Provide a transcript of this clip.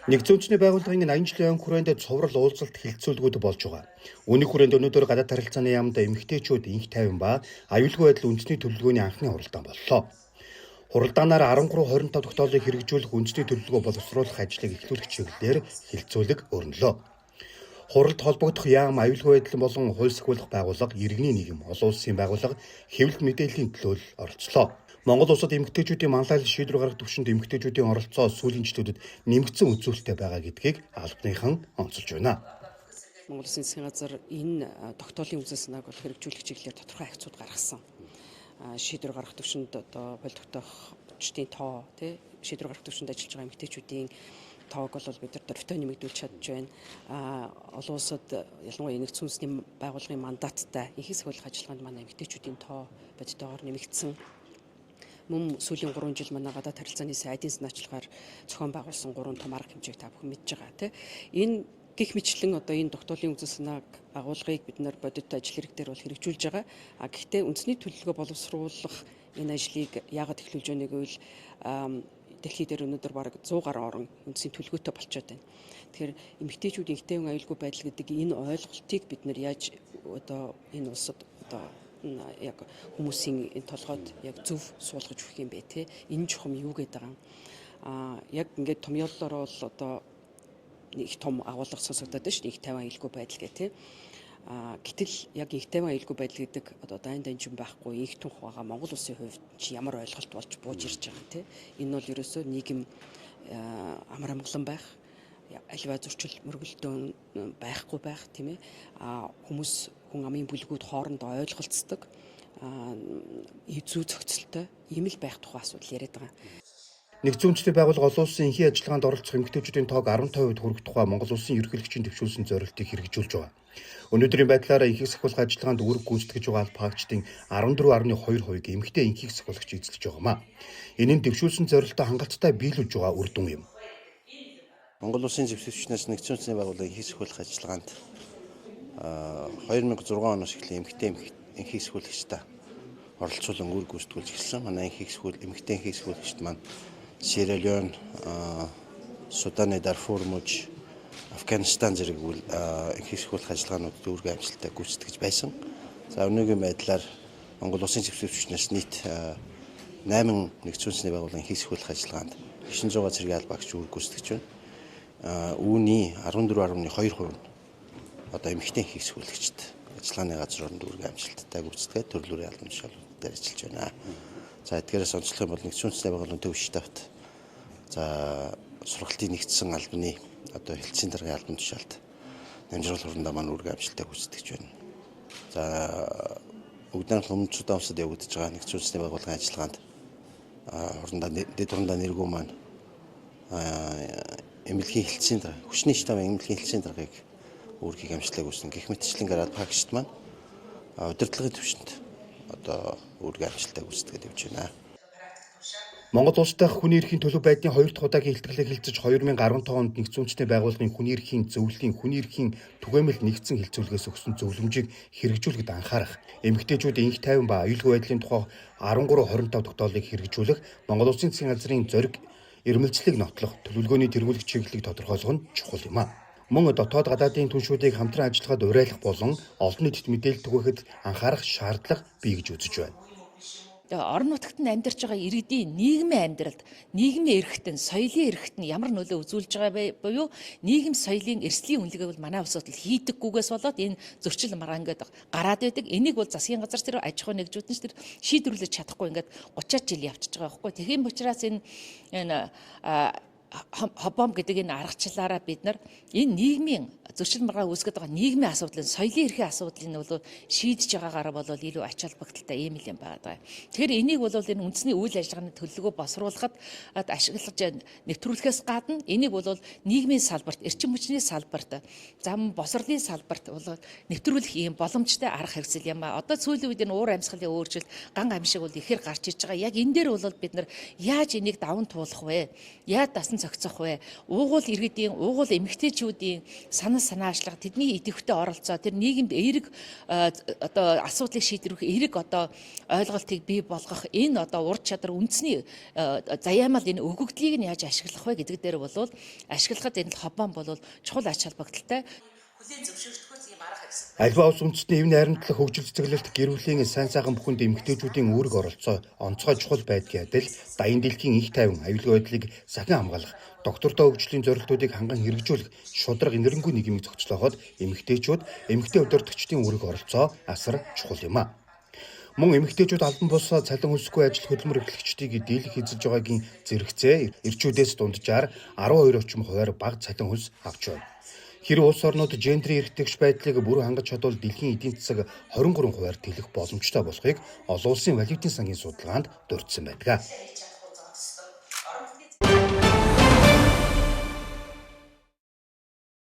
Нэгдсэн Үндэсний байгууллагын 80 жилийн өн хүрээнд цуврал уулзалт хэлэлцүүлгүүд болж байгаа. Үүний хүрээнд өнөөдөр гадаад харилцааны яамд эмэгтэйчүүд энх тайван ба аюулгүй байдал үндэсний төлөвлөгөөний анхны хуралдаан боллоо. Хуралдаанаар 1325 тогтоолыг хэрэгжүүлэх үндэсний төлөвлөгөө боловсруулах ажлыг эхлүүлэх чиглэлээр хэлэлцүүлэг өрнөлөө. Хуралд холбогдох яам, аюулгүй байдал болон хууль сахиулах байгууллага, иргэний нийгэм, олон улсын байгууллага, хэвлэл мэдээллийн төлөөлөл оролцлоо. Монгол улсад эмэгтэйчүүдийн манлайлал шийдвэр гаргах түвшинд эмэгтэйчүүдийн оролцоо сүүлийн жилүүдэд нэмэгдсэн үзүүлэлттэй байгаа гэдгийг албаныхан онцолж байна. Монгол Улсын засгийн газар энэ тогтоолын үзэл санааг бол хэрэгжүүлэх чиглэлээр тодорхой харьцууд гаргасан. Шийдвэр гаргах түвшинд одоо хууль тогтоогчдын тоо, тий, шийдвэр гаргах түвшинд ажиллаж байгаа эмэгтэйчүүдийн тоог бол бид нар дөрвтэй нэмэгдүүлж чадж байна. Олон улсад, ялангуяа нэгдсэн үндэсний байгууллагын мандаттай энхийг сахиулах ажиллагаанд манай эмэгтэйчүүдийн тоо бодитойгоор нэмэгдсэн. Мөн сүүлийн 3 жил манай гадаад харилцааны сайдын санаачлагаар зохион байгуулсан 3 том арга хэмжээг та бүхэн мэдж байгаа, тий. Энэ гих мэтлэн одоо энэ тогтоолын үзэл санааг агуулгыг бид нар бодит ажил хэрэг дээр бол хэрэгжүүлж байгаа. А гэхдээ үндэсний төлөвлөгөө боловсруулах энэ ажлыг яагаад эхлүүлж байна гэвэл дэлхий дээр өнөөдөр бараг 100 гаруй орон үндсийн төлөвлөгөөтэй болчиход байна. Тэгэхээр эмэгтэйчүүд энхтэй аюулгүй байдал гэдэг энэ ойлголтыг бид нар яаж одоо энэ улсад одоо яг хүмүүсийн энэ толгойд яг зөв суулгаж өгөх юм бэ, те, энэ чухам юу гэдэг байгаа юм, яг ингээд томьёоллоор бол одоо их том агуулга сонсогдоод байна шүү дээ, энх тайван аюулгүй байдал гэх, те. Гэтэл яг энх тайван аюулгүй байдал гэдэг одоо дайн данжин байхгүй энх түнх байгаа Монгол улсын хувьд чи ямар ойлголт болж бууж ирж байгаа, те. Энэ бол ерөөсөө нийгэм амар амгалан байх, аливаа зөрчил мөргөлдөөн байхгүй байх, тийм ээ, хүмүүс хүн амын бүлгүүд хоорондоо ойлголцдог, зүй зохицолтой ийм л байх тухай асуудал яриад байгаа. Нэгдсэн Үндэсний байгууллага олон улсын энхийн ажиллагаанд оролцох эмэгтэйчүүдийн тоог 15% хүргэх тухай Монгол улсын ерөнхийлөгчийн дэвшүүлсэн зорилтыг хэрэгжүүлж байгаа. Өнөөдрийн байдлаар энхийг сахиулах ажиллагаанд үүрэг гүйцэтгэж байгаа алба хаагчдын 14.2%-ийг эмэгтэй энхийг сахиулагч эзэлж байгаа юм. Энэ нь дэвшүүлсэн зорилтоо хангалттай биелүүлж байгаа үр дүн юм. Монгол Улсын зэвсэгчнээс Нэгдсэн Үндэсний байгууллагын энхийг сахиулах ажиллагаанд 2006 оноос эхлэн эмэгтэй энхийг сахиулагчдаа оролцуулан үүрэг гүйцэтгүүлж эхэлсэн. Манай энхийг сахиул эмэгтэй энхийг сахиулагчид маань Сьерра Леон, Суданы Дарфур муж, Афганистан зэрэг энхийг сахиулах ажиллагаануудад үүрэг амжилттай гүйцэтгэж байсан. За, өнөөгийн байдлаар Монгол Улсын зэвсэгчнээс нийт 8 Нэгдсэн Үндэсний байгууллагын энхийг сахиулах ажиллагаанд 900 цэргийн албаагч үүрэг гүйцэтгэж байна. Үүний 14.2% нь одоо эмэгтэй энхийг сахиулагчид ажиллагааны газар оронд үүрэг амжилттай гүйцэтгээд төрөл бүрийн албан тушаалууд дээр ажиллаж байна. За, эдгээрээс онцлох юм бол Нэгдсэн Үндэсний байгууллагын төв штабт, за, сургалтын нэгдсэн албаны одоо хэлтсийн даргын албан тушаалд Намжиргал хурандаа маань үүрэг амжилттай гүйцэтгэж байна. За, Бүгд найрамдах Өмнөд Судан улсад явагдаж байгаа Нэгдсэн Үндэсний байгууллагын ажиллагаанд хурандаа дэд хурандаа нэргүү маань эмнэлгийн хэлтсийн дарга, хүчний штабын эмнэлгийн хэлтсийн даргыг үүргийг амжилттай гүйцэтгэн гэх мэтчилэнгээр алба хаагчид маань удирдлагын түвшинд одоо үүрэг амжилттай гүйцэтгээд явж байна. Монгол улс дахь хүний эрхийн төлөв байдлын хоёр дахь удаагийн илтгэлийг хэлэлцэж 2015 онд Нэгдсэн Үндэсний байгууллагын хүний эрхийн зөвлөлийн хүний эрхийн түгээмэл нэгдсэн хэлэлцүүлгээс өгсөн зөвлөмжийг хэрэгжүүлэхэд анхаарах, эмэгтэйчүүд энх тайван ба аюулгүй байдлын тухай 1325 тогтоолыг хэрэгжүүлэх, Монгол Улсын засгийн газрын зориг эрмэлзлийг нотлох, төлөвлөгөөний тэргүүлэх чиглэлийг тодорхойлох нь чухал юм а. Мөн дотоод гадаадын түншүүдийг хамтран ажиллахад уриалах болон олон нийтэд мэдээлэл түгээхэд анхаарах шаардлага бий гэж үзэж байна. Орон нутагт нь амьдарч байгаа иргэдийн нийгмийн амьдралд, нийгмийн эрхтэн, соёлын эрхт нь ямар нөлөө үзүүлж байгаа вэ буюу нийгэм соёлын эрсдлийн үнэлгээг бол манай улсууд л хийдэггүйгээс болоод энэ зөрчил маргаан ингээд гараад байдаг. Энийг бол засгийн газар, тэр аж ахуйн нэгжүүд нь тэр шийдвэрлэж чадахгүй ингээд 30 жил явчихж байгаа байхгүй. Тэгхийн учраас энэ хобом гэдэг энэ аргачлалаараа бид нар энэ нийгмийн зөрчил маргаа үүсгэж байгаа нийгмийн асуудлын, соёлын эрхийн асуудлыг нь бол шийдэж байгаагаараа бол илүү ач холбогдолтой ийм л юм байгаа. Тэгэхээр энийг бол энэ үндэсний үйл ажиллагааны төлөвлөгөө босруулахад ашиглаж нэвтрүүлэхээс гадна энийг бол нийгмийн салбарт, эрчим хүчний салбарт, зам босрлын салбарт бол нэвтрүүлэх ийм боломжтой арга хэрэгсэл юм а. Одоо сүүлийн үед энэ уур амьсгалын өөрчлөлт, ган амьшиг бол ихээр гарч ирж байгаа. Яг энэ дээр бол бид нар яаж энийг даван туулах вэ? Яаж дасан хэрхэн зохицох вэ? Уугуул иргэдийн, уугуул эмэгтэйчүүдийн санал санаачлага, тэдний идэвхтэй оролцоо, тэр нийгэмд эерэг одоо асуудлыг шийдвэрлэх эерэг одоо ойлголтыг бий болгох энэ одоо ур чадвар үндэсний заяамал энэ өгөгдлийг нь яаж ашиглах вэ гэдэг дээр бол ашиглахад энэ холбоон бол чухал ач холбогдолтой. Аливаа улс үндэстний эв найрамдлах хөгжил цэцэглэлт гэр бүлийн сайн сайхан бүхэнд эмэгтэйчүүдийн үүрэг оролцоо онцгой чухал байдгийн адил дайны дэлхийн энх тайван аюулгүй байдлыг сахин хамгаалах доктортой хөгжлийн зорилтуудыг ханган хэрэгжүүлэх шударга энэрэнгүй нийгмийг зохицлооход эмэгтэйчүүд эмэгтэй удирдагчдын үүрэг оролцоо асар чухал юм а. Мөн эмэгтэйчүүд албан бус цалин хөлсгүй ажил хөдөлмөр эрхлэгчдийг дийлэх эзэлж байгаагийн зэрэгцээ эрчүүдээс дунджаар 12 орчим хувиар бага цалин хөлс авч байна. Хэрэв улс орнууд гендрийн эрхтгч байдлыг бүрэн хангаж чадвал дэлхийн эдийн засаг 23 хувиар тэлэх боломжтой болохыг олон улсын валютын сангийн судалгаанд дурдсан байдаг.